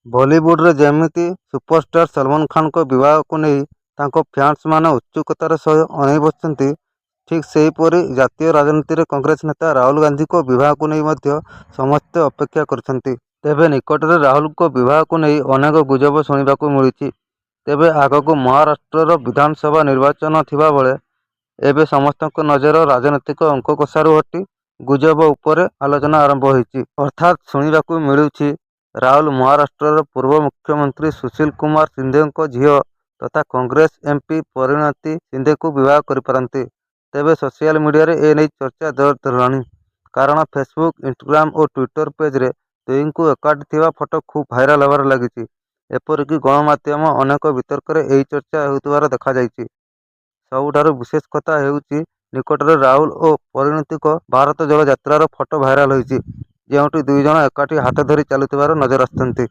ବଲିଉଡରେ ଯେମିତି ସୁପରଷ୍ଟାର ସଲମାନ ଖାନଙ୍କ ବିବାହକୁ ନେଇ ତାଙ୍କ ଫ୍ୟାନ୍ସମାନେ ଉତ୍ସୁକତାର ସହ ଅନେଇ ବସିଛନ୍ତି, ଠିକ୍ ସେହିପରି ଜାତୀୟ ରାଜନୀତିରେ କଂଗ୍ରେସ ନେତା ରାହୁଲ ଗାନ୍ଧିଙ୍କ ବିବାହକୁ ନେଇ ମଧ୍ୟ ସମସ୍ତେ ଅପେକ୍ଷା କରିଛନ୍ତି। ତେବେ ନିକଟରେ ରାହୁଲଙ୍କ ବିବାହକୁ ନେଇ ଅନେକ ଗୁଜବ ଶୁଣିବାକୁ ମିଳୁଛି। ତେବେ ଆଗକୁ ମହାରାଷ୍ଟ୍ରର ବିଧାନସଭା ନିର୍ବାଚନ ଥିବାବେଳେ ଏବେ ସମସ୍ତଙ୍କ ନଜର ରାଜନୈତିକ ଅଙ୍କକଷାରୁ ହଟି ଗୁଜବ ଉପରେ ଆଲୋଚନା ଆରମ୍ଭ ହୋଇଛି। ଅର୍ଥାତ୍ ଶୁଣିବାକୁ ମିଳୁଛି, ରାହୁଲ ମହାରାଷ୍ଟ୍ରର ପୂର୍ବ ମୁଖ୍ୟମନ୍ତ୍ରୀ ସୁଶୀଲ କୁମାର ସିନ୍ଦେଙ୍କ ଝିଅ ତଥା କଂଗ୍ରେସ ଏମପି ପରିଣୀତି ସିନ୍ଦେଙ୍କୁ ବିବାହ କରିପାରନ୍ତି। ତେବେ ସୋସିଆଲ ମିଡିଆରେ ଏ ନେଇ ଚର୍ଚ୍ଚା ଜୋର ଧରିଲାଣି। କାରଣ ଫେସବୁକ୍, ଇନଷ୍ଟାଗ୍ରାମ ଓ ଟ୍ୱିଟର ପେଜରେ ଦୁହିଁଙ୍କୁ ଏକାଠି ଥିବା ଫଟୋ ଖୁବ୍ ଭାଇରାଲ ହେବାରେ ଲାଗିଛି। ଏପରିକି ଗଣମାଧ୍ୟମ ଅନେକ ବିତର୍କରେ ଏହି ଚର୍ଚ୍ଚା ହେଉଥିବାର ଦେଖାଯାଇଛି। ସବୁଠାରୁ ବିଶେଷ କଥା ହେଉଛି, ନିକଟରେ ରାହୁଲ ଓ ପରିଣୀତିଙ୍କ ଭାରତ ଯୋଡ଼ ଯାତ୍ରାର ଫଟୋ ଭାଇରାଲ ହୋଇଛି। ଯେଉଁଠି ଦୁଇଜଣ ଏକାଠି ହାତ ଧରି ଚାଲୁଥିବାର ନଜର ଆସିଛନ୍ତି।